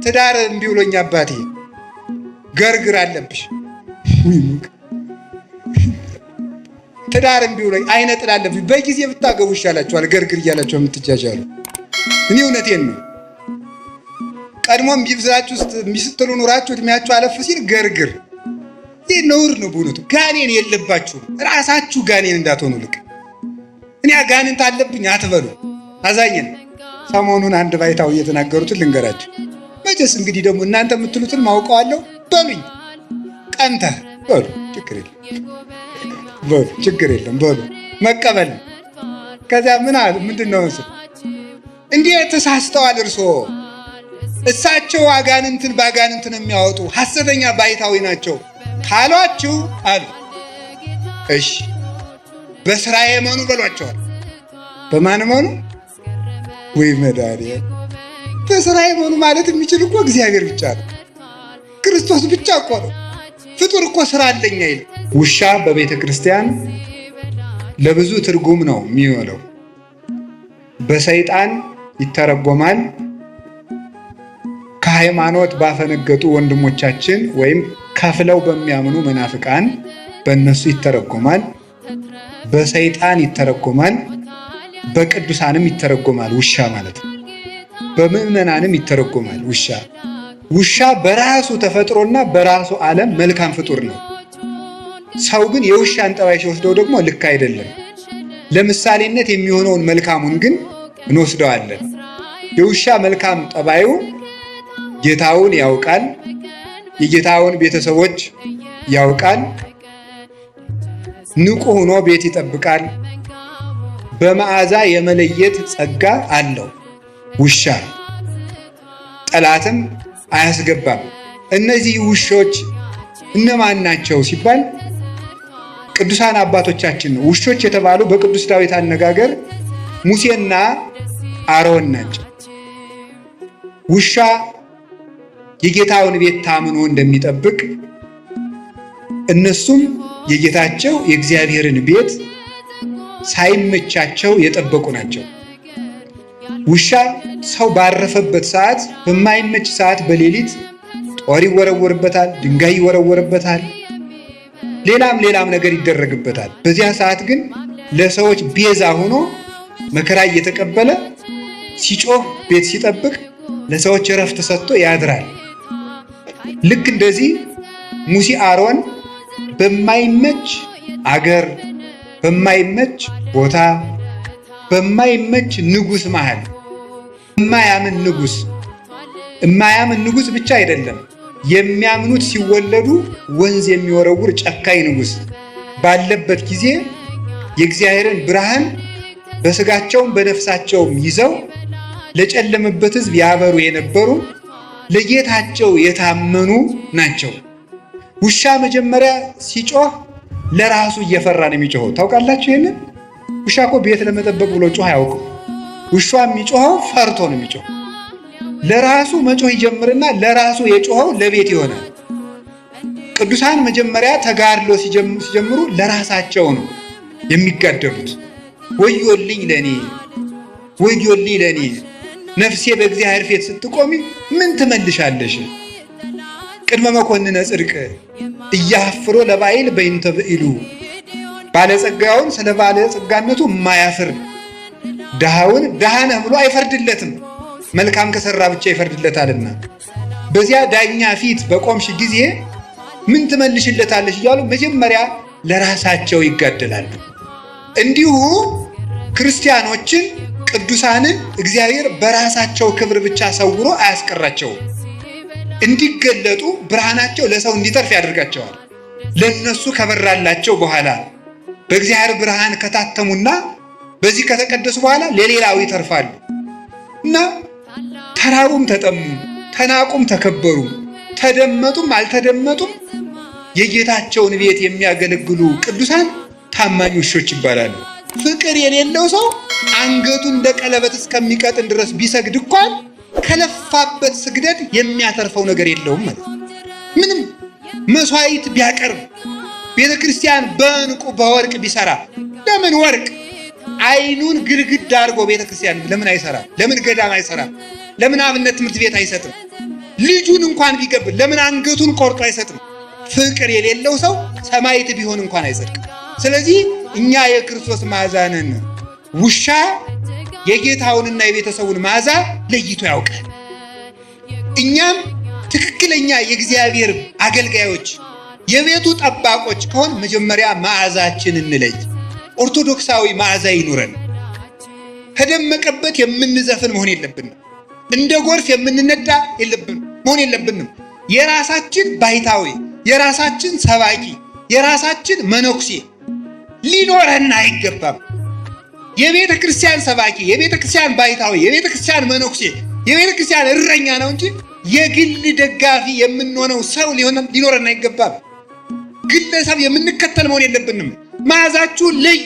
ትዳር እምቢ ብሎኝ አባቴ ገርግር አለብሽ። ትዳር እምቢ ብሎኝ አይነ ጥላ አለብሽ። በጊዜ ብታገቡ ይሻላችኋል፣ ገርግር እያላችሁ የምትጃጃሉ። እኔ እውነቴን ነው። ቀድሞ እምቢ ብላችሁ እምቢ ስትሉ ኑራችሁ እድሜያችሁ አለፍ ሲል ገርግር፣ ይህ ነውር ነው በእውነቱ። ጋኔን የለባችሁም፣ ራሳችሁ ጋኔን እንዳትሆኑ ልቅ እኔ አጋንንት አለብኝ አትበሉ። አዛኝን ሰሞኑን አንድ ባይታው እየተናገሩትን ልንገራችሁ። መቼስ እንግዲህ ደግሞ እናንተ የምትሉትን ማውቀዋለሁ በሉኝ። ቀንተህ በሉ ችግር የለም በሉ ችግር የለም በሉ መቀበል። ከዚያ ምን አሉ? ምንድን ነው እንዴ ተሳስተዋል እርስዎ። እሳቸው አጋንንትን በአጋንንትን የሚያወጡ ሐሰተኛ ባይታዊ ናቸው ካሏችሁ አሉ። እሺ በስራዬ እመኑ በሏቸዋል። በማን እመኑ? ወይ መድኃኒዓለም በስራዬ እመኑ ማለት የሚችል እኮ እግዚአብሔር ብቻ ነው። ክርስቶስ ብቻ እኮ ነው። ፍጡር እኮ ስራ አለኝ አይልም። ውሻ በቤተ ክርስቲያን ለብዙ ትርጉም ነው የሚውለው። በሰይጣን ይተረጎማል። ከሃይማኖት ባፈነገጡ ወንድሞቻችን ወይም ከፍለው በሚያምኑ መናፍቃን በእነሱ ይተረጎማል። በሰይጣን ይተረጎማል። በቅዱሳንም ይተረጎማል። ውሻ ማለት ነው። በምዕመናንም ይተረጎማል። ውሻ ውሻ በራሱ ተፈጥሮና በራሱ ዓለም መልካም ፍጡር ነው። ሰው ግን የውሻን ጠባይ ሲወስደው ደግሞ ልክ አይደለም። ለምሳሌነት የሚሆነውን መልካሙን ግን እንወስደዋለን። የውሻ መልካም ጠባዩ ጌታውን ያውቃል፣ የጌታውን ቤተሰቦች ያውቃል፣ ንቁ ሆኖ ቤት ይጠብቃል። በመዓዛ የመለየት ጸጋ አለው ውሻ። ጠላትም አያስገባም። እነዚህ ውሾች እነማን ናቸው ሲባል ቅዱሳን አባቶቻችን ነው። ውሾች የተባሉ በቅዱስ ዳዊት አነጋገር ሙሴና አሮን ናቸው። ውሻ የጌታውን ቤት ታምኖ እንደሚጠብቅ እነሱም የጌታቸው የእግዚአብሔርን ቤት ሳይመቻቸው የጠበቁ ናቸው። ውሻ ሰው ባረፈበት ሰዓት፣ በማይመች ሰዓት በሌሊት ጦር ይወረወርበታል፣ ድንጋይ ይወረወርበታል፣ ሌላም ሌላም ነገር ይደረግበታል። በዚያ ሰዓት ግን ለሰዎች ቤዛ ሆኖ መከራ እየተቀበለ ሲጮህ ቤት ሲጠብቅ ለሰዎች እረፍት ሰጥቶ ያድራል። ልክ እንደዚህ ሙሴ አሮን በማይመች አገር፣ በማይመች ቦታ፣ በማይመች ንጉሥ መሃል የማያምን ንጉሥ የማያምን ንጉሥ ብቻ አይደለም፣ የሚያምኑት ሲወለዱ ወንዝ የሚወረውር ጨካኝ ንጉሥ ባለበት ጊዜ የእግዚአብሔርን ብርሃን በስጋቸውም በነፍሳቸውም ይዘው ለጨለመበት ሕዝብ ያበሩ የነበሩ ለጌታቸው የታመኑ ናቸው። ውሻ መጀመሪያ ሲጮህ ለራሱ እየፈራ ነው የሚጮኸው። ታውቃላችሁ ይሄንን? ውሻ እኮ ቤት ለመጠበቅ ብሎ ጮህ አያውቅም። ውሻ የሚጮኸው ፈርቶ ነው የሚጮኸው። ለራሱ መጮህ ይጀምርና ለራሱ የጮኸው ለቤት ይሆናል። ቅዱሳን መጀመሪያ ተጋድሎ ሲጀምሩ ለራሳቸው ነው የሚጋደሉት። ወዮልኝ ለኔ፣ ወዮልኝ ለኔ፣ ነፍሴ በእግዚአብሔር ፊት ስትቆሚ ምን ትመልሻለሽ? ቅድመ መኮንነ ጽድቅ እያፍሮ ለባይል በይንተ ብኢሉ፣ ባለጸጋውን ስለ ባለጸጋነቱ የማያፍር ድሃውን ድሃ ነህ ብሎ አይፈርድለትም። መልካም ከሰራ ብቻ ይፈርድለታልና በዚያ ዳኛ ፊት በቆምሽ ጊዜ ምን ትመልሽለታለሽ እያሉ መጀመሪያ ለራሳቸው ይጋደላሉ። እንዲሁ ክርስቲያኖችን ቅዱሳንን እግዚአብሔር በራሳቸው ክብር ብቻ ሰውሮ አያስቀራቸውም። እንዲገለጡ ብርሃናቸው ለሰው እንዲተርፍ ያደርጋቸዋል። ለነሱ ከበራላቸው በኋላ በእግዚአብሔር ብርሃን ከታተሙና በዚህ ከተቀደሱ በኋላ ለሌላው ይተርፋሉ እና ተራቡም ተጠሙ፣ ተናቁም ተከበሩ፣ ተደመጡም አልተደመጡም የጌታቸውን ቤት የሚያገለግሉ ቅዱሳን ታማኝ ውሾች ይባላሉ። ፍቅር የሌለው ሰው አንገቱን እንደ ቀለበት እስከሚቀጥን ድረስ ቢሰግድ እንኳን ከለፋበት ስግደት የሚያተርፈው ነገር የለውም ማለት ምንም መስዋዕት ቢያቀርብ ቤተ ክርስቲያን በዕንቁ በወርቅ ቢሰራ ለምን ወርቅ አይኑን ግድግዳ አድርጎ ቤተ ክርስቲያን ለምን አይሰራም? ለምን ገዳም አይሰራም? ለምን አብነት ትምህርት ቤት አይሰጥም? ልጁን እንኳን ቢገብር ለምን አንገቱን ቆርጦ አይሰጥም? ፍቅር የሌለው ሰው ሰማዕት ቢሆን እንኳን አይጸድቅም። ስለዚህ እኛ የክርስቶስ መዓዛ ነን። ውሻ የጌታውንና የቤተሰቡን መዓዛ ለይቶ ያውቃል። እኛም ትክክለኛ የእግዚአብሔር አገልጋዮች የቤቱ ጠባቆች ከሆን መጀመሪያ መዓዛችን እንለይ። ኦርቶዶክሳዊ መዓዛ ይኑረን። ከደመቀበት የምንዘፍን መሆን የለብንም። እንደ ጎርፍ የምንነዳ መሆን የለብንም። የራሳችን ባይታዊ፣ የራሳችን ሰባኪ፣ የራሳችን መነኩሴ ሊኖረን አይገባም። የቤተ ክርስቲያን ሰባኪ፣ የቤተ ክርስቲያን ባይታዊ፣ የቤተ ክርስቲያን መነኩሴ፣ የቤተ ክርስቲያን እረኛ ነው እንጂ የግል ደጋፊ የምንሆነው ሰው ሊኖረን አይገባም። ግለሰብ የምንከተል መሆን የለብንም። መዓዛችሁን ለዩ።